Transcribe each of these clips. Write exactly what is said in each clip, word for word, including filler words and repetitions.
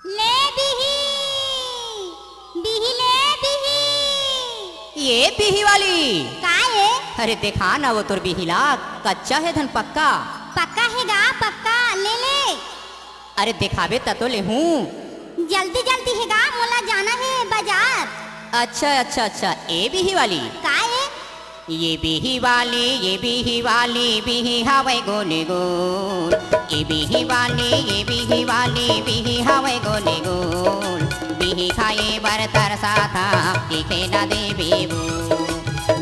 ले बिही, बिही ले बिही। ये बिही वाली। का ये? अरे देखा ना वो तोर बिही ला, कच्चा हे धन पक्का। पक्का हे गा, पक्का, ले ले। अरे देखाबे त तो लेहूं। जल्दी जल्दी हे गा, मोला जाना हे बाजार। अच्छा अच्छा अच्छा, ए बिही वाली। का ये? ये बिही वाली, ये बिही वाली, बिही हवय गोल गोल। ये बिही वाली, ये बिही वाली, बिही हवय गोल गोल। बिही खाए बर तरसाथा, चीखे ला देबे वो।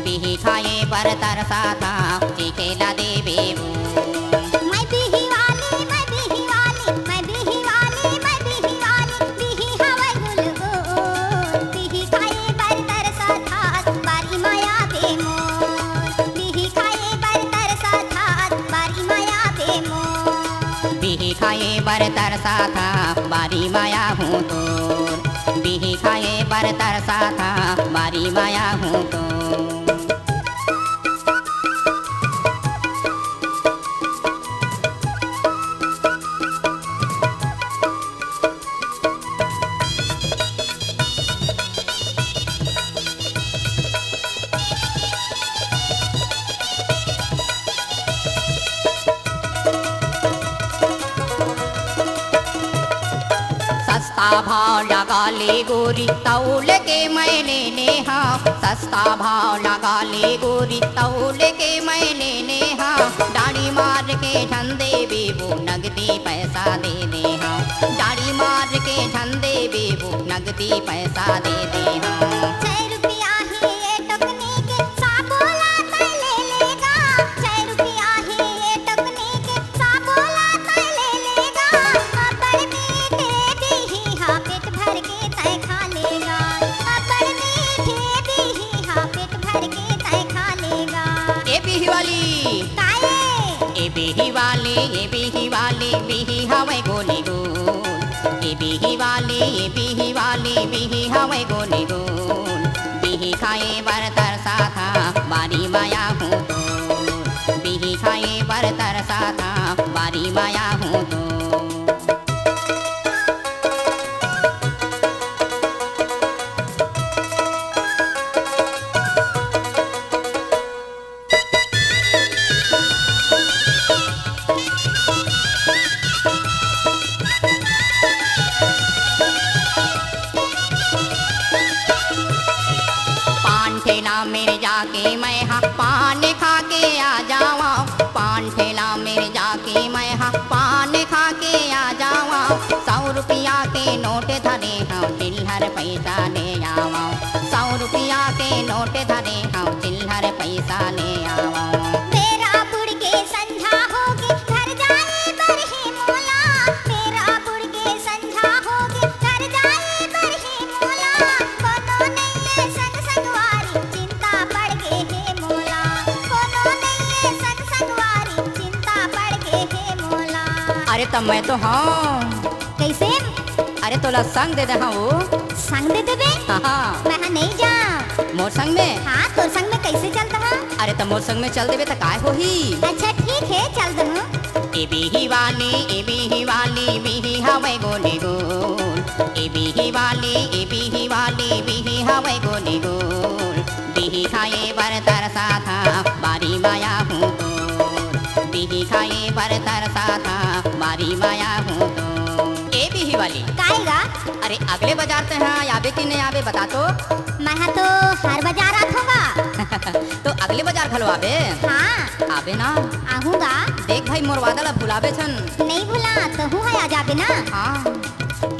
बिही खाए बर तरसाथा, चीखे ला देबे वो। मैं बिही वाली, मैं बिही वाली, मैं बिही वाली, मैं बिही वाली, बिही हवय गोल गोल। बिही खाए बर तरसाथा, बारी मया दे मोर। बिही खाए बर तरसाथा, बारी मया दे मोर। बिही खाए बर तरसाथा, बारी मया हूँ तोर। बिही खाए बर तरसाथा, बारी मया हूँ तोर। सस्ता भाव लगा ले गोरी, तौल के मैं लेने हंव। सस्ता भाव लगा ले गोरी, तौल के मैं लेने हंव। डाड़ी मार के झन देबे वो, नगदी पैसा दे दे हंव। डाड़ी मार के झन देबे वो, नगदी पैसा दे दे हंव। छह रुपया हे ये टोकनी के, साबो ला तैं ले लेगा। छह रुपया हे ये टोकनी के, साबो ला तैं ले लेगा। अब्बड़ मीठे बिही हा, पेट भर के तैं खा लेगा। अब्बड़ मीठे बिही हा, पेट भर के तैं खा लेगा। ए बिही वाली। का ये? ए बिही वाली, ए बिही वाली, बिही हवय गोल गोल। ए बिही वाली, ए बिही वाली, बिही हवय गोल गोल। बिही खाए बर तरसाथा, बारी मया हूँ तोर। बिही खाए बर तरसाथा, बारी मया हूँ तोर। पान ठेला मेर जाके मैं हा पान खा के आ जावंव। पान ठेला मेर जाके मैं हा पान खा के आ जावंव। सौ रुपया के नोट धरे हंव, चिल्हर पइसा ले आवंव। सौ रुपया के नोट धरे हंव, चिल्हर पइसा ले आवंव। बेरा बुड़ के संझा होगे, घर जाए बर हे मोला। बेरा बुड़ के संझा होगे, घर जाए बर हे मोला। कोनो नइये संग संगवारी, चिंता पड़ गे हे मोला। कोनो नइये संग संगवारी, चिंता पड़ गे हे मोला। अरे त मैं तो हंव। कइसे? अरे तोला संग दे दे हंव वो। संग दे देबे? हाँ, हाँ। मैं हा नइ जांव। मोर संग में? हाँ, तोर संग में कइसे चल दहूं? अरे त मोर संग में चल देबे त काय होही? अच्छा ठीक हे, चल दहूं। ए बिही वाली, ए बिही वाली, बिही हवय गोल गोल। ए बिही वाली, ए बिही वाली, बिही हवय गोल गोल। बिही खाए बर तरसाथा, बारी मया हूँ तोर। बिही खाए बर तरसाथा, बारी मया हूँ तोर। ए बिही वाली। काय गा? अरे अगले बाजार तैं हा आबे कि नइ आबे बता तो? मैं हा तो हर बाजार आथंव गा। तो अगले बाजार घलो आबे? हाँ। आबे ना? आहूं गा। देख भाई, मोर वादा ला भुलाबे झन। नइ भुलांव, तहूं हा आ जाबे ना। हाँ।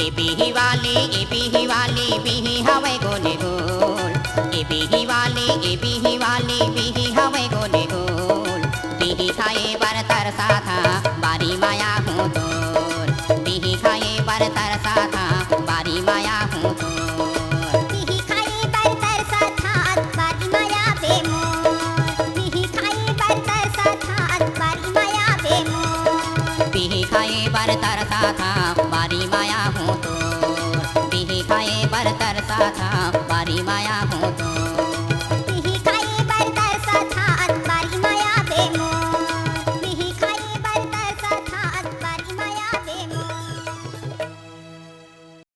ए बिही वाली, ए बिही वाली, बिही हवय गोल गोल। ए बिही वाली, ए बिही वाली, बिही हवय गोल गोल। बिही खाए बर तरसाथा, बारी मया हूँ तोर। बिही खाए बर तरसाथा, बारी मया हूँ तोर। बिही खाए बर तरसाथा, बारी मया बे मोर। बिही खाए बर तरसाथा, बारी मया बे मोर। बिही खाए बर तरसाथा,